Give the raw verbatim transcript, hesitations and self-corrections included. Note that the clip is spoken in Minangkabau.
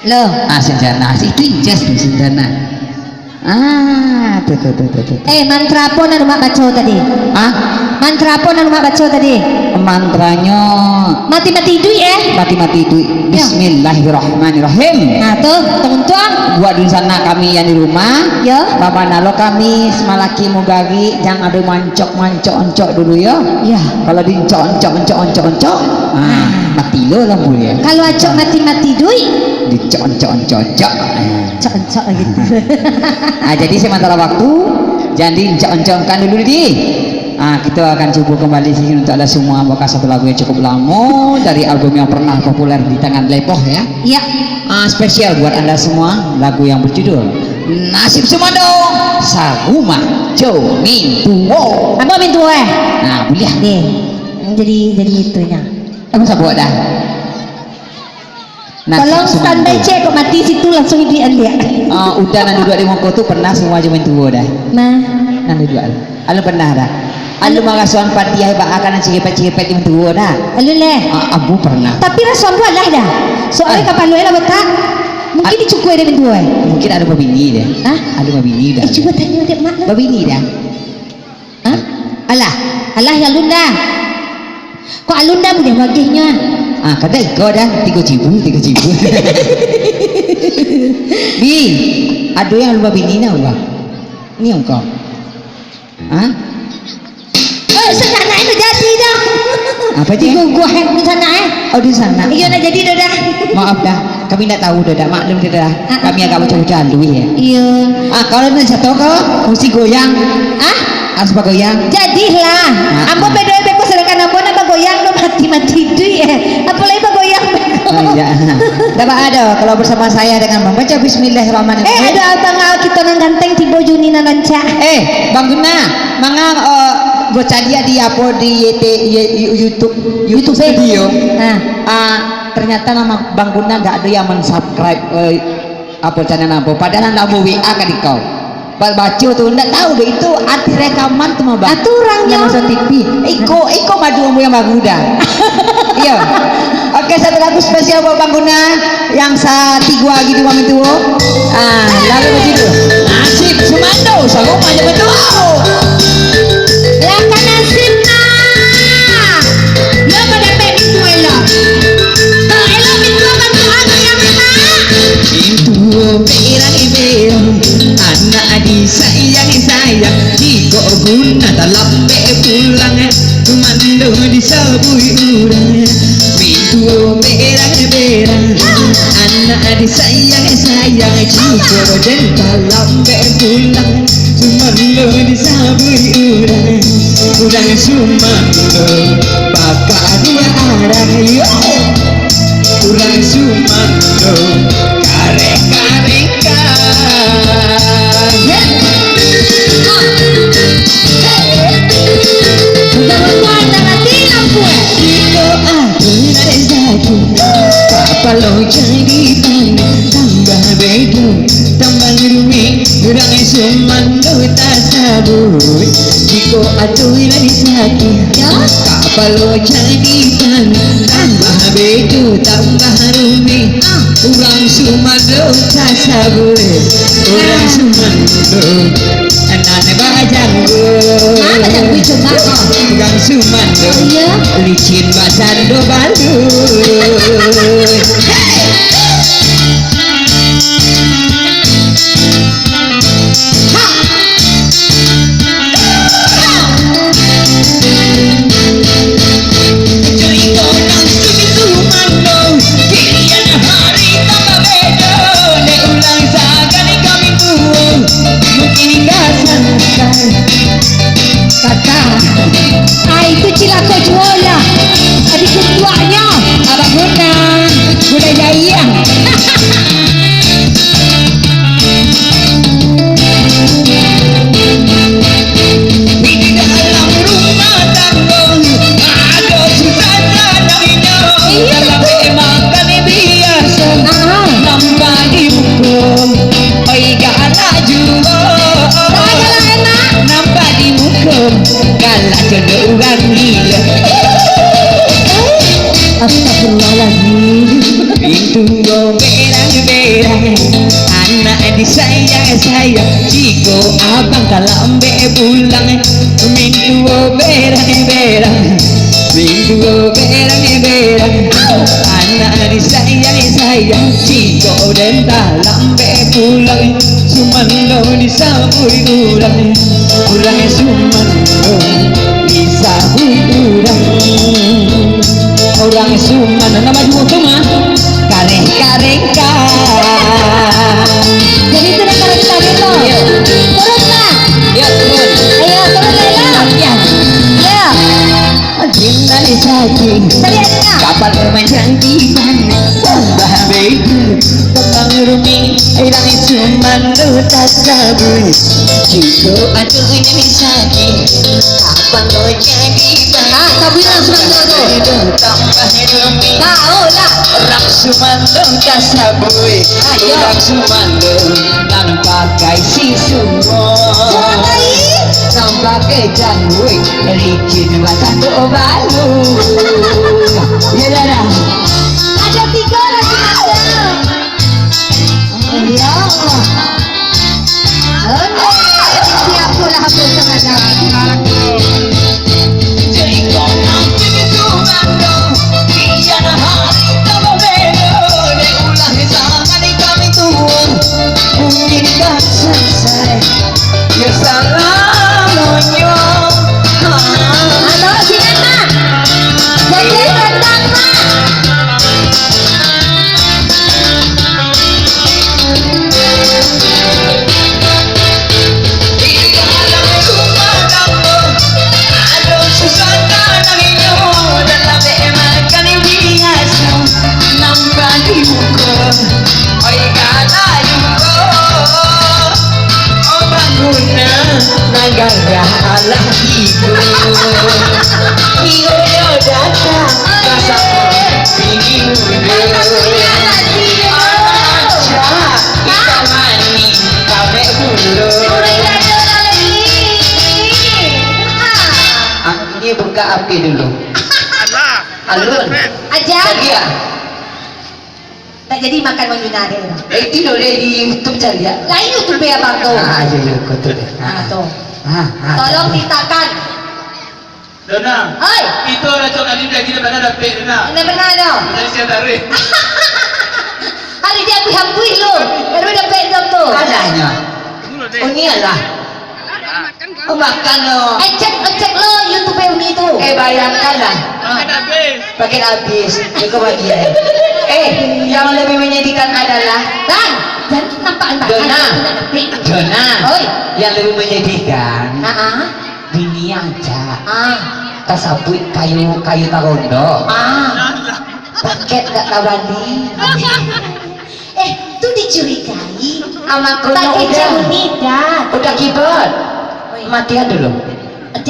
Lo. Ah, sincana. Itu injas tu, sincana. Ah, tu, tu, tu, tu, tu. Eh, mantra apo nan Umak baco tadi? Ah? Mantra apo nan Umak baco tadi? Mantranyo mati-mati iduik, eh? Mati-mati iduik. Yo. Bismillahirrahmanirrahim. Nah, tu, tuntung. Buat dunsanak kami yang di rumah. Yo. Bamana lo kami samalaki mugari, jan ado mancok-mancok-oncok dulu, yo. Yo. Kalau diencok-encok-encok-encok-encok, ah, mati lo lampu, yo. Kalau acok mati-mati iduik? Diencok-encok-encok-encok. Ah. Cok-cok gitu. Ah, jadi sementara waktu, jadi encok-encokkan dulu, di. Ah, kita akan cuba kembali sini untuk anda semua, membawakan satu lagu yang cukup lama dari album yang pernah populer di tangan Lepoh, ya. Iya. Ah, spesial buat anda semua, lagu yang berjudul Nasib Sumando Sarumah Jo Mintuo. Apa Mintuo, eh? Nah, boleh. Deh, jadi, jadi itunya. Apa sabuak dah? Nah, tolong standby cek, kok mati situ langsung iduik aliak. Ah, udah nan duduak di muko tu pernah sarumah jo mintuo dah? Nah. Nan duduak. Alun pernah dah? Alun marasoan padiah bak akan nan ciripet-ciripet di mintuo dah? Alun leh. Ah, ambo pernah. Tapi raso ambo alah dah. Soalnya kapalo lah botak. Mungkin dicukui dek mintuo, eh. Mungkin ado babini deh. Hah? Ado babini dah. Eh, cuba tanyo dek mak lah. Babini dah. Hah? Alah. Alah, alun dah. Kok alun dah, buliah bagihnyo, ah? Ah, kadai ko dah, tigo ribu, tigo ribu. Bi, ado yang alun babini nah, Bang. Ni engkau. Hah? Eh, sanak-sanak itu jadi dah. Apa je? Tigo buah, eh, di sana, eh. Oh, di sana. Iyo, nak jadi dah, dah. Maaf dah. Kami ndak tahu dah, dah. Maklum dah, dah. Ah, ah. Kami agak bocah-bocah halus, ya. Iya. Ah, kalau nak jatuh ke, mesti goyang. Ah? Harus bagoyang. Jadilah. Ah, ambo ah. Bedo beko, sedangkan ambo nak bagoyang, no mati-mati duit, eh. Apalagi bagoyang beko. Oh, iya. Ndak apa-apa dah. Kalau bersama saya dengan membaca Bismillahirrahmanirrahim. Eh, ada abang, ah, kita nan ganteng tibo Juni nan rancak. Eh, Bang Guna, manga, eh, bocah dia di apa, di Y T, Y-, YouTube, YouTube YouTube, eh? Studio. Ah. Ah, ternyata nama Bang Guna nggak ada yang mensubscribe, eh, apa channel apa. Padahal ndak mau W A ka dikau. Pas baco tu, ndak tahu deh, itu arti rekaman tu mah, Bang. Ah, tu orangnya. Yang masuk T V. Iko, iko madu ambo yang baru dah. Iya. Oke, satu lagu spesial buat Bang Guna. Yang satigo lagi di rumah mintuo. Ah, lagu berjudul Nasib Sumando Sarumah Jo Mintuo. Lah ka nasib nah. Yo ka dapek mintuo elok. Kok elok mintuo bantuak anu yang mana? Mintuo berang-berang, anak disayang-sayang, jikok Guna talapek pulang, sumando disabuik urang. Mintuo berang-berang, anak disayang-sayang, jikok den talapek pulang, sumando disabuik urang. Urang sumando bakaduaan, yo. Urang sumando kareka-reka. Udah berkuah, udah mati lampu, eh. Iko aturan sajo, kapalo jadi panas, tambah bedo, tambah rumik, urang sumando tasabuik. Jikok aturan sajo, yo, kapalo jadi panas, tambah bedo, tambah rumik. Ah. Urang sumando tasabuik. Urang sumando nan bajanggo. Ah, bajanggo cuma. Urang sumando, oh, iya, licin basando baluik. Hei! Kata, ah, itu cilako juo lah. Tadi ketuanya. Abah Guna, Guna Berang-berang, anak disayang-sayang, jikok abang talambek pulang, minduo berang-berang, minduo berang-berang, anak disayang-sayang, jikok den talambek pulang, sumando disabuik urang, urang sumando disabuik urang, urang sumando. Namo duo tu mah? Kareh-kareh ka. Jadi, sudah kareh-kareh tu. Iyo. Turun, Pak. Iyo, turun. Ayo, turun, Laila. Iyo. Iyo. Jinari saji. Cari aja. Kapal manjadi tambah beda. Tembang rumi, irang sumando tasabuik. Jikok ado nyanyi saji. Kapal manjadi Ah, sabuik lah sumando tu. Tambah rumi. Tahu lah. Urang sumando tasabuik. Ayo. Urang sumando nan pakai sisuo. Sudah tadi? Nan pakai jangguik, licin batanduk balu. Iyo dah, dah. Ado tigo lah sumando. Ya Allah. Oke, siap pula aku terhadap. Halo, sinan, Mak. Jadi rendang, Mak. Oi, kata jugo, oh, bangunan nan gagah alah tibo. Iyo, iyo, datang, basamo bini mudo. Alah, cak, ikan manih, tabek pulo. Ah, ini buka api dulu. Alah. Alun. Aja. Bagia. Tak jadi makan manyina dek urang. Eh, itu deh di YouTube cari ya. Lain YouTube ya, Bang, tu. Ah, iya, iya, kau tu deh. Ah, tu. Ah, ah. Tolong ditakan. Dona. Oi. Itu ada cok tadi lagi dah pernah dapet, Dona. Mana pernah tu? Tadi saya tarik. Hari dia ambil hampuih lu. Baru dapet dong tu. Adanya. Ini alah. Oh, makan lo. Eh, cek, cek lo YouTube Uni tu. Eh, bayangkanlah. Paket habis. Paket habis. Iko bagian. Eh, yang lebih menyedihkan adalah Bang, jangan nampak makan. Dona. Itu nak dapet. Dona. Oi. Yang lebih menyedihkan. Heeh. Bini aja. Ah. Tasabuik kayu, kayu tarondo. Ah. Paket ndak tabali. Eh, tu dicurigai. Amak kau pakai udah. Cemuni dah. Udah kibot. Oi. Matian dulu.